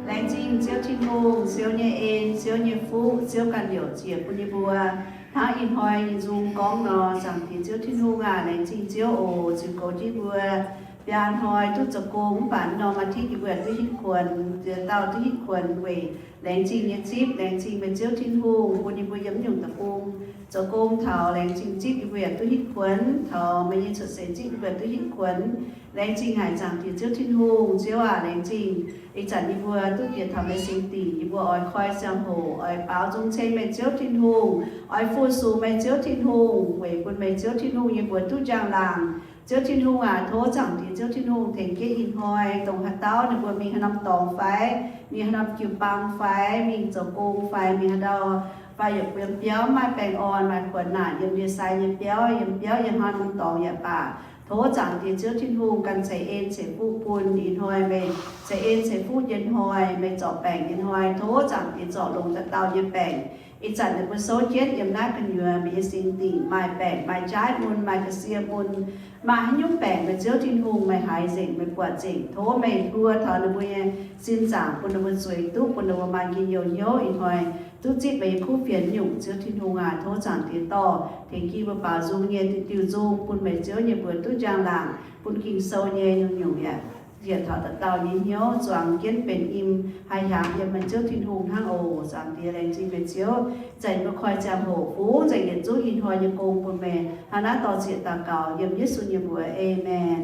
Laengz zingh Ziouv Tin-Hungh, Ziouv nyei en, Ziouv nyei fuqv, Ziouv ganh liouc ziec bun yie mbuo. Hnangv ih hnoi nyei nzung gorngv nor, Zaangc Diex Ziouv Tin-Hungh aac, laengz zingh Ziouv oc, ziux goux jienv mbuo biaa hnoi duqv zoux gong mv baac norm maa-hitv yie mbuo yaac duqv hitv kuonx, ziex dauh duqv hitv kuonx weic laengz zingh nyei zipv. Laengz zingh meih Ziouv Tin-Hungh bun yie mbuo yiem naaiv nyungc deic-bung zoux gong taux laengz zingh zipv, yie mbuo yaac duqv hitv kuonx taux meih nyei cuotv seix zipv, yie mbuo yaac duqv hitv kuonx. Laengz zingh haic Zaangc Diex Ziouv Tin-Hungh. Ziouv aac, laengz zingh ih zanc yie mbuo duqv bieqc taux meih singx dingc, yie mbuo oix koi ziangh hoc, oix baaux nzung ceng meih Ziouv Tin-Hungh, oix fu-sux meih Ziouv Tin-Hungh, weic bun meih Ziouv Tin-Hungh nyei mbuox duqv njang-laangc. Ziouv Tin-Hungh aac, tov Zaangc Diex Ziouv Tin-Hungh tengx jienv ih hnoi dongh haaix dauh ninh mbuo mingh haaix norm dorngx fai, mingh haaix norm jiu-baang fai, mingh zoux gong fai, mingh haaix ndau fai, yaac yiem biauv maaih baengh orn, maaih kuonx naanc yiem ndie-sai nyei biauv, yiem biauv yiem haaix norm dorngx yaac baac, tov Zaangc Diex Ziouv Tin-Hungh ganh ceix en ceix fuqv bun. Ih hnoi meih ceix en ceix fuqv nyei hnoi, meih zorc baengc nyei hnoi, tov Zaangc Diex zorc longx dauh dauh nyei baengc. Ih zanc ninh mbuo souv jienv yiem naaiv gu'nyuoz meih nyei singx dingc maaih baengc, maaih jaaiv mun, maaih ga'sie mun, maaih haaix nyungc baengc meih Ziouv Tin-Hungh meih haiz nzengc, meih buatc nzengc. Tov meih hluo taux ninh mbuo nyei sin zaangc bun ninh mbuo zueiz duqv, bun ninh mbuo maaih njien-youh hnyouv ih hnoi duqv zipv meih nyei kuv fienx nyungc. Ziouv Tin-Hungh aac, tov Zaangc Diex dorh tengx jienv mbuo baaux nzung nyei diuh diuh nzung bun meih Ziouv nyei mbuox duqv njang-laangc, bun Ging-Sou nyei nyungc-nyungc yaac njiec taux dauh dauh nyei hnyouv, zuangx jienv benx im haih hiaangx yiem meih Ziouv Tin-Hungh hnangv oc. Zaangc Diex, laengz zingh meih Ziouv, zanc mbuo koi ziangh hoc fungx nzengc yietc zungv ih hnoi nyei gong bun meih. Hnangv naaiv dor-ziec daux gaux yiem Yesu nyei mbuox. Aamen.